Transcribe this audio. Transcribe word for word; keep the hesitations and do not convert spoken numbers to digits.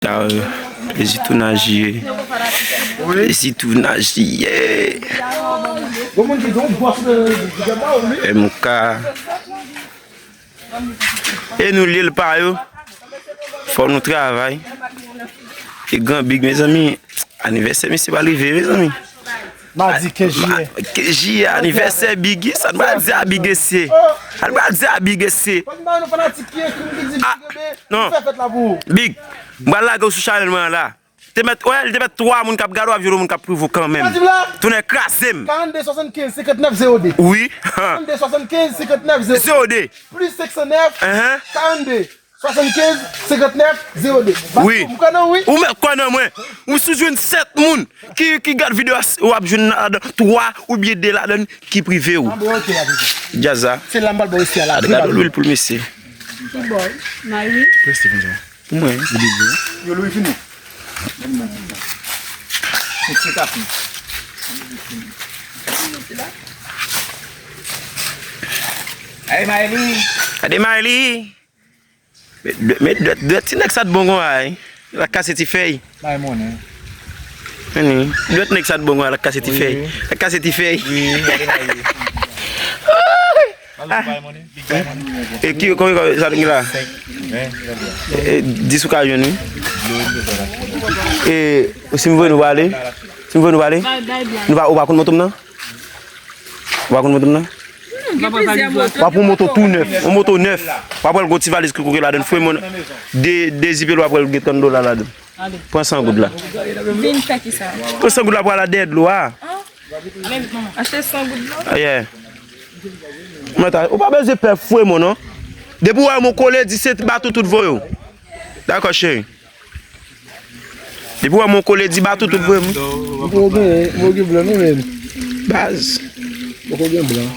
Plezi tounaj ye. Plezi tounaj ye. M K. E nou lye l pa yo. Fò nou travay. E Gran Big, mezanmi. Anivèsè misye pral rive, mezanmi. Madi kenz jiyè. Kenz jiyè, anivèsè Big. Sa n pral di a Big esye. Sa n pral di a Big esye. Fò n ba nou fanatik ki ekri m ki di Big, ebyen, nou fè fèt la pou ou. Big, m pral lage w sou chanèl mwen an la. Te mèt, wè, li te mèt twa moun k ap gade w ap jwenn yon moun k ap prive w kanmenm. Tounen kraze m. Karannde swasannkenz senkantnèf zewo de. Wi. Karannde swasannkenz senkantnèf zewo de. Plis senk san nèf, karannde swasannkenz senkantnèf zewo de. Wi. M kwè nan ou, wi. Ou mèt kwè nan mwen. Ou si w jwenn sèt moun ki, ki gade videyo a, w ap jwenn ladan twa oubyen de ladan ki prive w. Djaz la. Se la m pral ba w isi a la. Gade lwil pou l, mesye. Pou mwen. Yo, Louis fini. Ay, Mayli. Gade Mayli. Met, met dwèt, dwèt ti nèg sa t bon konsa, wi. L ap kase ti fèy. Bay monnen. Vini. Dwèt nèg sa t bon konsa, l ap kase ti fèy. L ap kase ti fèy. Wi, gade Mayli. Bay monnen. Big bay monnen. E ki, konbyen sa nou gen la? E, dis ou ka jwenn, wi. E, si m voye nou prale? Si m voye nou prale? Nou pa, ou pa konn moto m nan? Ou pa konn moto m nan? W ap pran moto tou nèf, yon moto nèf. W ap wè l gon ti valiz ki koke ladan l, fwe mòn, de, de zipe l w ap wè l gen trant dola ladan l. Pran san goud la. Vin fè kisa? Pran san goud la pou al dèyè dlo a. Achte san goud dlo? Yeah. Mwen ta, ou pa bezwen pè fwe mòn non. Depi w wè mwen kole, di se batou tout voye w. Dakò, cheri. Depi w wè mwen kole, di batou tout voye mwen. Ou poko gen, ou poko gen blan non, men. Baz. Ou poko gen blan.